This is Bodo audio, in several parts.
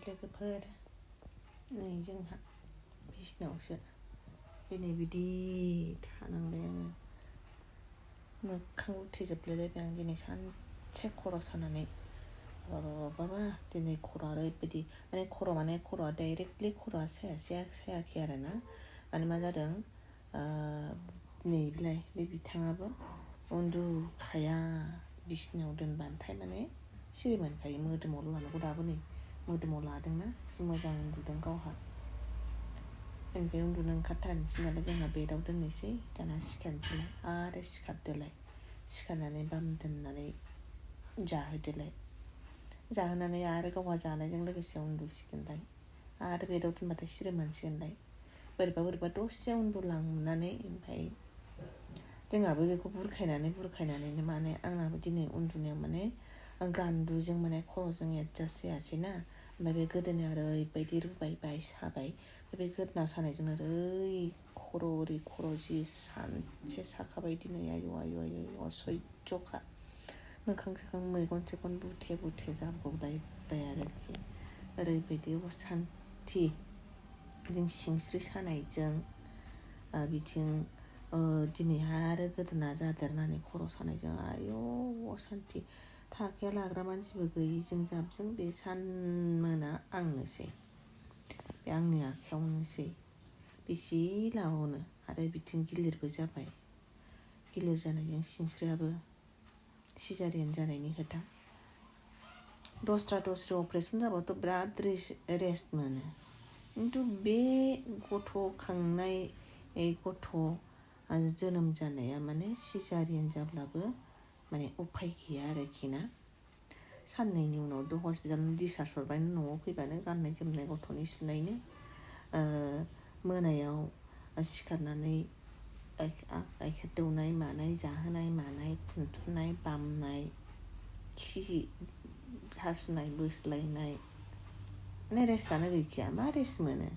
लोगोफोर नै जोंहा बिसिनायावसो दिनै बिदि थानांबाय आङो मोखां उथेजोबलायलायबाय आं दिनै सानसे खर' सानानै बाबा दिनै खर'आ ओरैबायदि माने खर'आ डाइरेक्टलि खर'आ सायाखै आरो ना माने मा जादों नै बिलाय बे बिथाङाबो उन्दुखाया बिसिनायाव दोनबाथाय माने सिरि मोनखायो मोदोमावल' लानांगौ दाबो नै मोदोमाव लादोंना जि मोजां उन्दुदों गावहा ओमफ्राय उन्दुनो ओंखारथारनोसै नालाय जोंहा बेडआव दोननोसै दाना सिखारनोसैलाय आरो सिखारदोलाय सिखारनानै बाम दोननानै जाहोनानै आरो गावहा जानायजों लोगोसे उन्दुसिगोनलाय आरो बेडआव दोनबाथाय सिरि मोनसिगोनलाय बोरैबा दसे उन्दुलांनानै ओमफ्राय जोंहाबो बेखौ बुरखायनानैनो माने आंनाबो दिनै उन्दुनायाव माने गान्दुजों माने खर'जों एडजास्ट जायासैना ओमफ्राय बे गोदोनाया ओरैबायदि रुबायबाय साबाय बे गोदोना सानायजों ओरै खर' जि सानसे साखाबाय दिनै आयु असयज'खा मोखां सोखां मेगन सेगन बुथे जाबावलायबाय आरोखि ओरैबायदि असान्थि जों सिंस्रि सानायजों बिथिं दिनैहाय आरो गोदोना जादेरनानै खर' सानायजों आयु असान्थि थाखाया लाग्रा मानसिबो गैयिजों जाबजों बे सान मोना आंनोसै बे आंनि आखायावनोसै बेसे लाबावनो आरो बिथिं गिलिरबो जाबाय गिलिर जानायजों सिंस्रियाबो सिजारियान जानायनि खोथा दस्रा अपारेसन जाबाथ' बिराद रेस्ट मोनो खिन्थु बे गथ' खांनाय गथ' जोनोम जानाया माने सिजारियान जाब्लाबो माने उफाय गैया आरोखि ना साननैनि उनाव हस्पिटाल डिसचार्ज हरबाय न'आव फैबानो गाननाय जोमनाय गथ'नि सुनायनो मोनायाव सिखारनानै गाइखेर दौनाय मानाय जाहोनाय मानाय फुनथुनाय बामनाय खि हासुनाय बोस्लायनाय माने रेस्टआनो गैखाया मा रेस्ट मोनो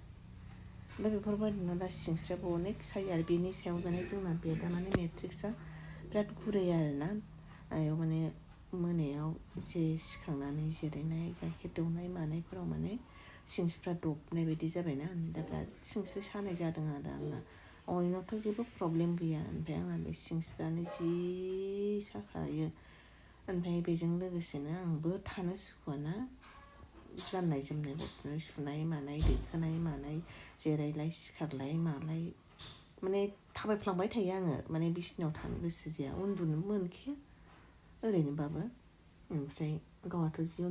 ओमफ्राय बेफोरबायदिनो दा सिंस्रियाबो अनेक सायो आरो बेनि सायाव माने जोंना बेडआ माने मेट्रिक्सआ बिराद गुरै आरोना आयाव माने मोनायाव एसे सिखांनानै जिरायनाय गाइखेर दौनाय मानायफोराव माने सिंस्रिफ्रा दबनाय बायदि जाबायना दा बिराद सिंस्रि सानाय जादों आरो आंना अयनावथ' जेबो प्रब्लेम गैया ओमफ्राय आंना बे सिंस्रियानो जि साखायो ओमफ्राय बेजों लोगोसेनो आंबो थानो सुखुवाना गाननाय जोमनाय गथ'नो सुनाय मानाय दैखोनाय मानाय जिरायलाय सिखारलाय मालाय माने थाबायफ्लांबाय थायो आङो माने बिसिनायाव थानो गोसो जाया उन्दुनो मोनखाया ओरैनोबाबो ओमफ्राय गावहाथ' जि